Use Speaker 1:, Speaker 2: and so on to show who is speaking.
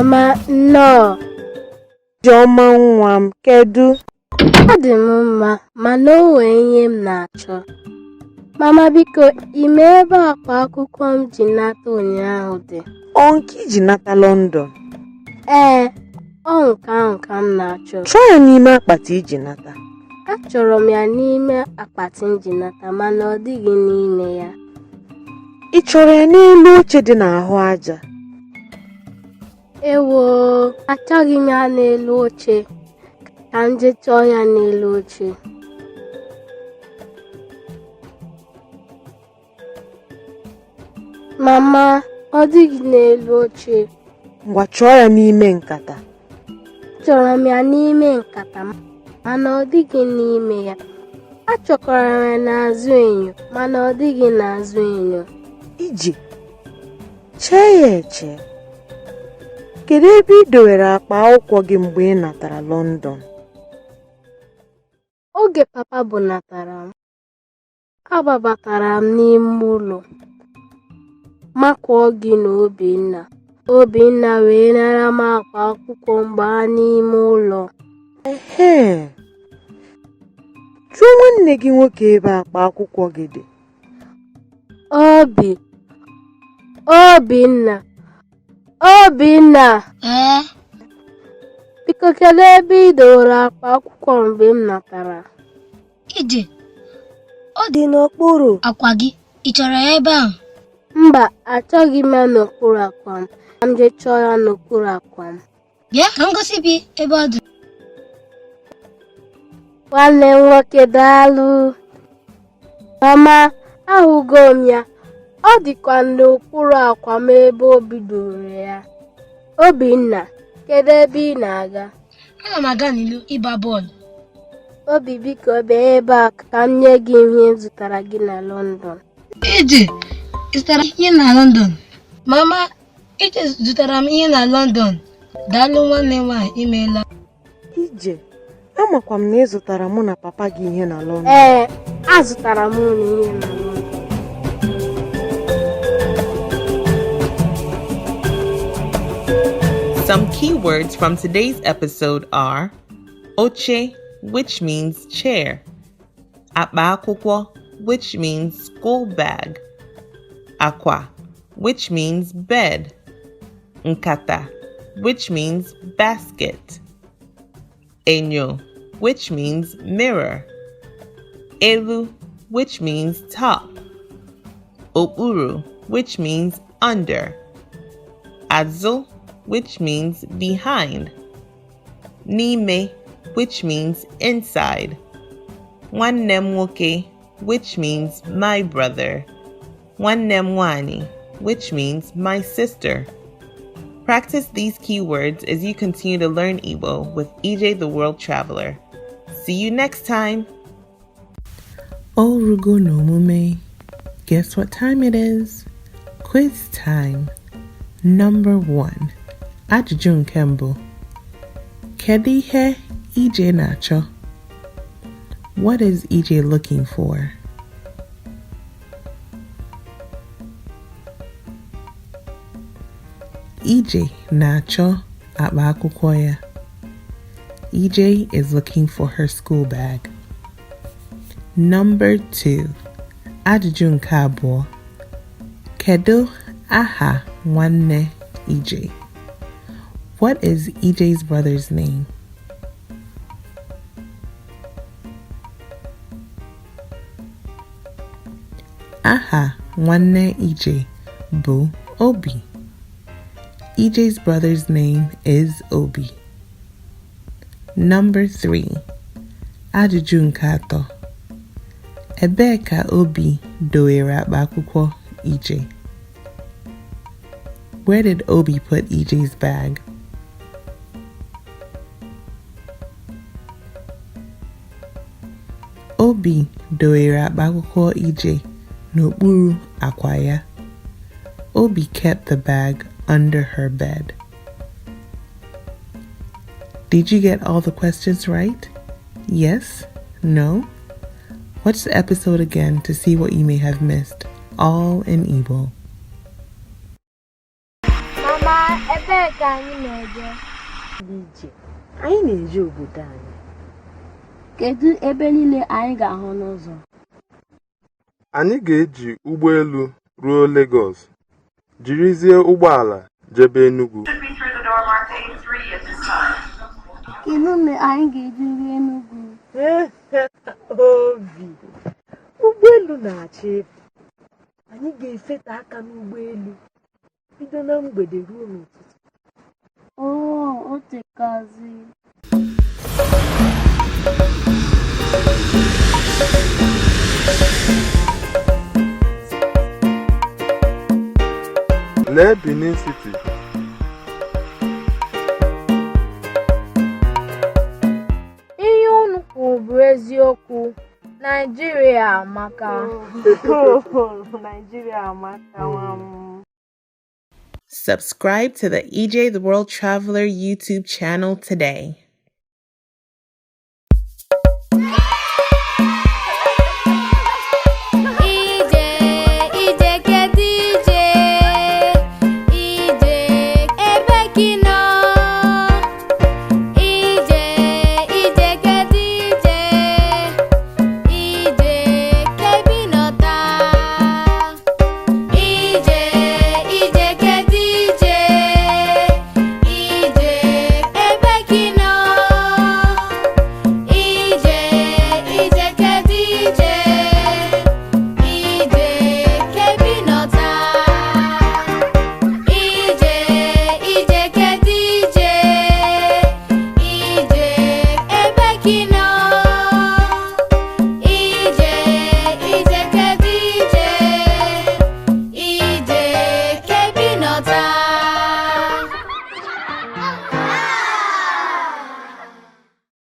Speaker 1: Mama, nnọọ.
Speaker 2: Ijeọma nwa m, kedu?
Speaker 1: Adị m mma, mana o nwee ihe m na-achọ. Mama, biko, ị ma ebe akpa akwụkwọ m ji nata ụnyaahụ dị?
Speaker 2: Ọ nke iji nata London?
Speaker 1: Ee, ọ nke ahụ ka m na-achọ.
Speaker 2: Chọọ ya n'ime akpati iji nata.
Speaker 1: Achọrọ m ya n'ime akpati m ji nata, mana ọ dịghị n'ime ya.
Speaker 2: Ị chọrọ ya n'elu oche dị n'ahụ aja?
Speaker 1: Ewoo, achọghị m ya n'elu oche. Ka m jee chọọ ya n'elu oche. Mama, ọ dịghị n'elu oche.
Speaker 2: Ngwa, chọọ ya n'ime nkata.
Speaker 1: Achọrọ m ya n'ime nkata, mana ọ dịghị n'ime ya. Achọkwara m ya n'azụ enyo, mana ọ dịghị n'azụ enyo.
Speaker 2: Ije, chee ya eche. Kedu ebe ị dowere akpa akwụkwọ gị mgbe ị natara London?
Speaker 1: Oge papa bunatara m, agbabatara m n'ime ụlọ, makụọ gị na Obinna. Obinna wee nara m akpa akwụkwọ m gbaa n'ime ụlọ.
Speaker 2: Ehee, jụọ nwanne gị nwoke ebe akpa akwụkwọ gị dị.
Speaker 1: Obi, Obinna, Obinna!
Speaker 3: Ee?
Speaker 1: Biko, kedu ebe ị dowere akpa akwụkwọ mgbe m natara?
Speaker 3: Ije, ọ
Speaker 4: dị n'okpuru
Speaker 3: akwa gị. Ị chọrọ ya ebe ahụ?
Speaker 1: Mba, achọghị m ya n'okpuru akwa m. Ka m jee chọọ ya n'okpuru akwa m.
Speaker 3: Bịa ka m gosi gị ebe ọ dị.
Speaker 1: Nwanne m nwoke, daalụ. Mama, ahụgo m ya. Ọ dịkwa n'okpuru akwa m ebe Obi dowere ya. Obinna, kedu ebe ị na-aga?
Speaker 3: Ana m aga n'ilo ịgba bọọlụ.
Speaker 1: Obi, biko, bịa ebe a ka m nye gị ihe m zụtara gị na London.
Speaker 3: Ije, ị zụtara ihe na London? Mama, Ije zụtara m ihe na London. Daalụ, nwanne m nwaanyị, imeela.
Speaker 2: Ije, amakwa m na ị zụtara mụ na papa gị ihe na London.
Speaker 1: Ee, azụtara m unu ihe na London.
Speaker 5: Some keywords from today's episode are oche, which means chair, akpa akwụkwọ, which means school bag, akwa, which means bed, nkata, which means basket, enyo, which means mirror, elu, which means top, okpuru, which means under, azụ, which means behind, n'ime, which means inside, nwanne m nwoke, which means my brother, nwanne m nwanyị, which means my sister. Practice these keywords as you continue to learn Igbo with Ije the World Traveler. See you next time.
Speaker 6: Orugo n'omume. Guess what time it is? Quiz time. Number 1. Ajụjụ nke mbụ. Kedu ihe Ije na-achọ? What is Ije looking for? Ije na-achọ akpa akwụkwọ ya. Ije is looking for her school bag. Number 2. Ajụjụ nke abụọ. Kedu aha nwanne Ije? What is Ije's brother's name? Aha nwanne Ije bụ Obi. Ije's brother's name is Obi. Number 3. Ajụjụ nke atọ. Ebee ka Obi dowere akpa akwụkwọ Ije? Where did Obi put Ije's bag? Obi dowere akpa akwụkwọ Ije n'okpuru akwa ya. Obi kept the bag under her bed. Did you get all the questions right? Yes? No? Watch the episode again to see what you may have missed. All in Igbo.
Speaker 1: Mama, Ebee ka anyị na-eje?
Speaker 2: Ije, anyị na-eje obodo anyị.
Speaker 1: Kedu ebe niile anyị ga-ahụ n'ụzọ?
Speaker 4: Anyị ga-eji ụgbọelu ruo Legọs, jirizie ụgbọala jebe Enugu.
Speaker 1: Kedu mgbe anyị ga-eji ruo Enugu?
Speaker 2: Obi, ụgbọelu na-achọ ịpụ. Anyị ga-efete aka n'ụgbọelu bido na mgbede ruo n'ụtụtụ.
Speaker 1: Oo, o tekazi.
Speaker 4: Lee Benin City.
Speaker 1: Ihe unu kwuru bụ eziokwu. Naịjirịa amaka.
Speaker 2: Naijiria amaka nwa m.
Speaker 5: Subscribe to the EJ the World Traveler YouTube channel today.